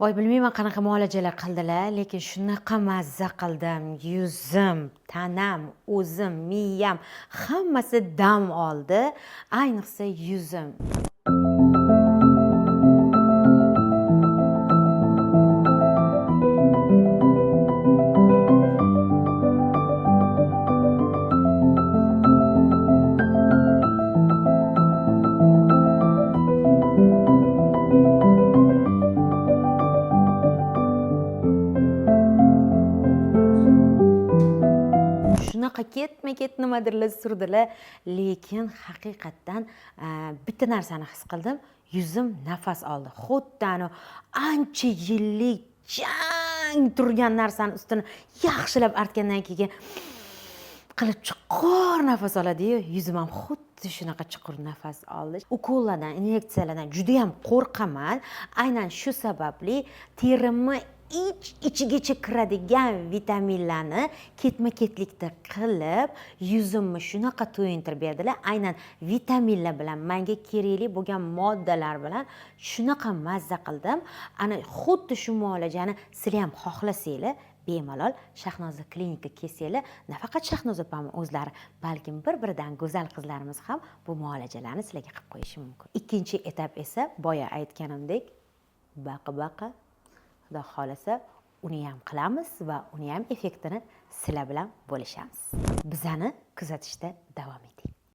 Voy, bilmayman, qanaqa muolajalar qildilar, lekin shunaqa mazza qildim. Yuzim, tanam, o'zim, miyam, hammasi dam oldi, ayniqsa yuzim. Shunaqa ketma ket nimadirlar surdilar, lekin haqiqatdan bitta narsani his qildim: yuzim nafas oldi, xuddi anavi ancha yillik chang turgan narsani ustini yaxshilab artgandan keyin qilib chuqur nafas oladiyu, yuzim ham xuddi shunaqa chuqur nafas oldi. Ukollardan, inyeksiyalardan judayam qo'rqaman. Aynan shu sababli terimni ich ichigacha kiradigan vitaminlarni ketma ketlikda qilib, yuzimni shunaqa to'yintirib berdilar. Aynan vitaminlar bilan, manga kerakli bo'lgan moddalar bilan shunaqa mazza qildim. Ana xuddi shu muolajani sizlar ham xohlasanglar, bemalol Shahnoza klinika kelsanglar, nafaqat Shahnoza opamni o'zlari, balkim bir biridan go'zal qizlarimiz ham bu muolajalarni sizlarga qilib qo'yishi mumkin. Ikkinchi etap esa, boya aytganimdek, baqa baqa, xudo xohlasa, uni ham qilamiz va uni ham effektini sizlar bilan bo'lishamiz. Bizani kuzatishda davom eting.